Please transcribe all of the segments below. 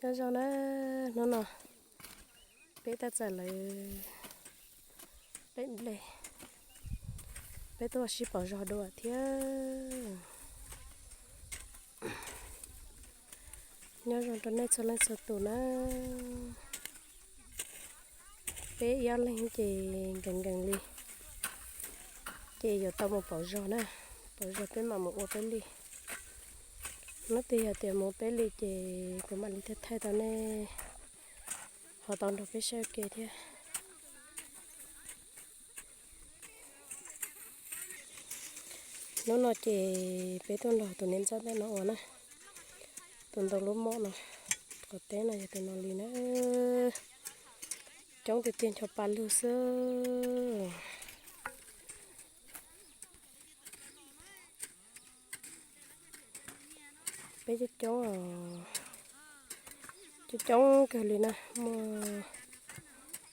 Nyob zoo na, hnub no peb tab txawm lawv lem nplej, peb tuaj sib pauv zog dua thiab. Nyob zoo rau nej txhua leej txhua tus na. Peb ib ob leeg ces nkees nkees li, ces yuav tau mus pauv zog na, pauv zog peb mam mus ua peb li. Hnub twg yog tias mus peb li ces kuv mam li thiaj thaij tau nej ho tau nrog peb saib ua ke thiab. Hnub no ces peb tuaj nrog tus niam ntxawm ntawm no ua na, tus ntoo lub mom no, qhov teb no yog tus no li na. Coob tiag tiag ncho pa lug xwb. Peb coob coob, coob coob kawg li na, muaj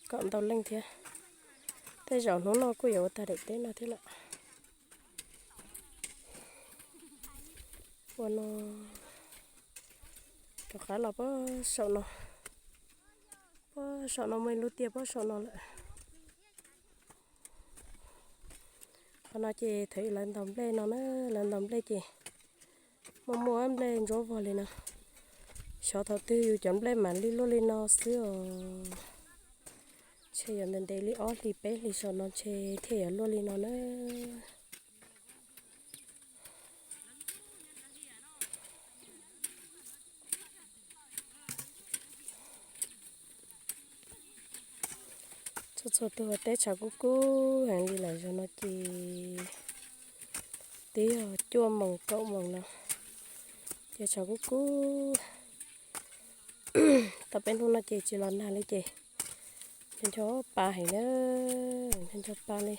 kaum ntau leej thiab. Tej zaum hnub no kuj yuav ua tag daim teb no thiab lawm. Ua no, rov qab los pob saum no, pob saum no muaj ib lub tiaj pob saum no lawm. Qhov no ces thaum ub lawv ntaus nplej no na, lawv ntaus nplej ces muaj muaj nplej ntsuab vog li no. Xyov thaum twg yus cov nplej mam li luaj li no xwb os. Ntshe yuav ntev ntev li ob hlis peb hlis saum no ntshe thiaj yuav luaj li no na. Txhua txhua tus ua teb tshav kub kub heev li lawm, zaum no ces twb yog cuaj moos kaum moos no ces tshav kub kub. Tau peb hnub no ces tsis los nag li ces ncho ncho pa heev na, ncho ncho pa li.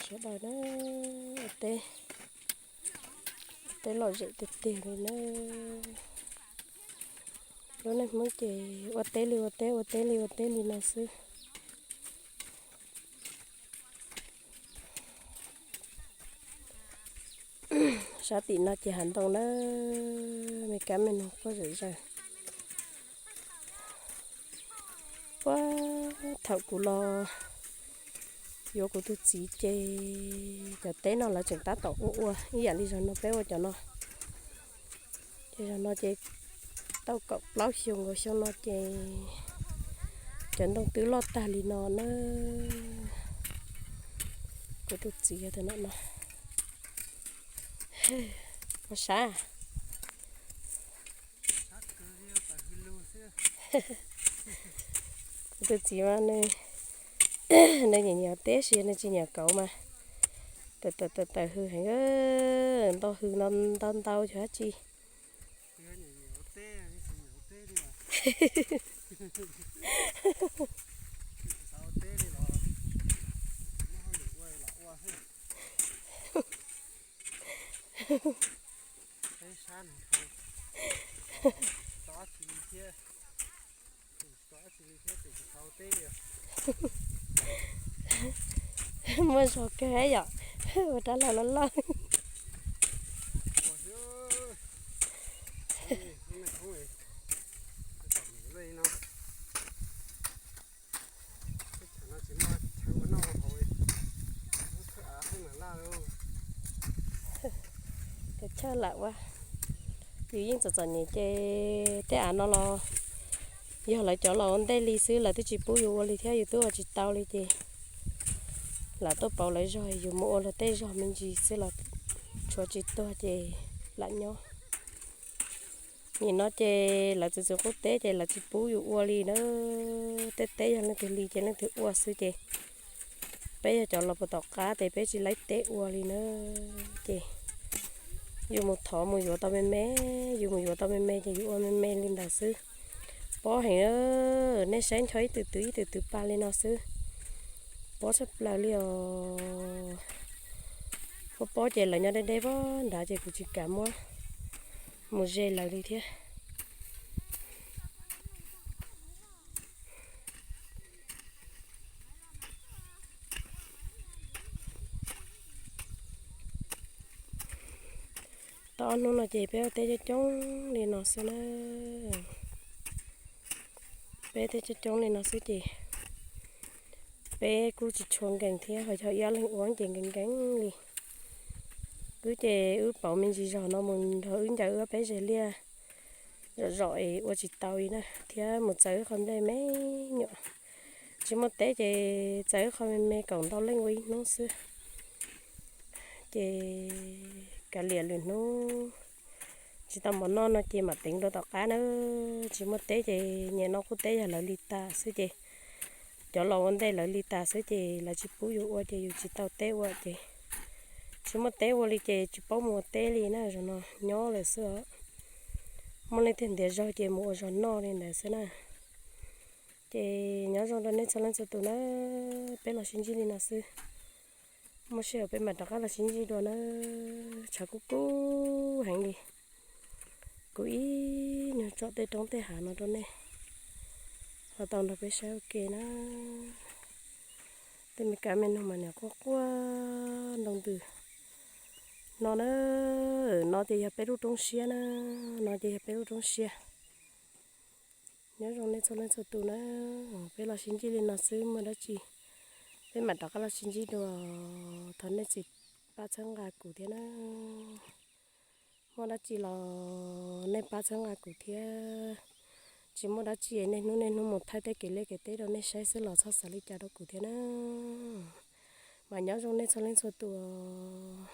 Sawv daws na, ua teb, ua teb lom zem tiag tiag li na. Lub neej Hmoob ces ua teb li ua teb, ua teb li ua teb li no xwb. Sab tim no ces hav ntoo na, me kab me noog quaj zom zaws. Puag thaum kuv los yuav kuv tus txiv ces cov teb no lawv tseem tab tom ua ua ib yam li zaum no peb ua cov no. Ces zaum no ces tau kaum plaub xyoo nkaus xyoo no ces cov ntoo twb loj tag li no na. Kuv tus txiv yog tus no no. Ua sav. Kuv tus txiv mas nws, nws nyiam nyiam teb, sis nws tsis nyiam kauv mas tawm tawm tawm tawm hws heev, ntau hws no ntau ntau yog dab tsi. Muaj zog kawg yom, ua rab laj loj loj. Tes chawj lam ua, yus yeej txom txom nyem ces tej av no los yog lawv cov los ua ntej li xwb, lawv twb tsis pub yus ua li thiab yus twb ua tsis tau li ces lam tuaj pauv lawv zog, yus mus ua luag tej zog me ntsis xwb los tshuav tsis tuag ces lam nyob. Nim no ces lawv txwv txwv qub teb ces lawv tsis pub yus ua li na. Tej teb yog leej twg li ces leej twg ua xwb ces peb yog cov los puag tom qab ces peb tsis laib teb ua li na. Ces yus mus thov mus yuav tau me me, yus mus yuav tau me me ces yus ua me me li ntawd xwb. Pob heev, nej saib ncho ib tws twv ib tws twv pa li no xwb. Pob tshaj plaws li os. Pob pob ces lawv nyob deb deb pob nrad ces kuv tsis kam muab mus ze lawv li thiab. Ob hnub no ces peb ua teb coob coob li no xwb na. Peb teb coob coob li no xwb ces peb kuj tsis tshua nkees thiab, ho yog ib ob leeg ua ces nkees nkees li. Wb ces wb pauv me ntsis zog no mus nrog wb ncaws wb peb zeg liaj zom zom es ua tsis tau li na, thiab mus txawv wb qho nplej me nyuam. Tsis muaj teb ces txawv wb qho me me kaum ntau leej ua ib hnub xwb. Ces kav liam lwm hnub tsis tau mov noj no ces mam teev dua tom qab na. Tsis muaj teb ces nyias noj qub teb yog lawv li tas xwb ces cov los ua ntej lawv li tas xwb ces lawv tsis pub yus ua ces yus tsis tau teb ua ces tsis muaj teb ua li ces tsis paub mus ua teb li na, zaum no nyob lawm xwb os. Muaj leej twg ntiav zog ces mus ua zog noj li ntawd xwb na. Ces nyob zoo rau nej txhua leej txhua tus na, peb los sib ntsib li no xwb. Muaj sij hawm peb mam rov qab los sib ntsib dua na. Tshav kub kub heev li. Kuv ib nyuag tsom tej roob tej hav no rau nej ho tau nrog peb saib ua ke na. Tej me kav me noog mas niam quaj quaj ntoo ntws no na. No ces yog peb lub roob siab na, no ces yog peb lub roob siab. Nyob zoo nej txhua leej txhua tus na, peb los sib ntsib li no xwb, muaj dab tsi peb mam rov qab los sib ntsib dua. Thov nej txim pab txhawb nqa kuv thiab na. Muaj dab tsi los nej pab txhawb nqa kuv thiab. Tsis muaj dab tsi, niaj hnub niaj hnub mus thaij tej kev liaj kev teb rau nej saib xwb los txhob xav li cas rau kuv thiab na. Mas nyob zoo nej txhua leej txhua tus.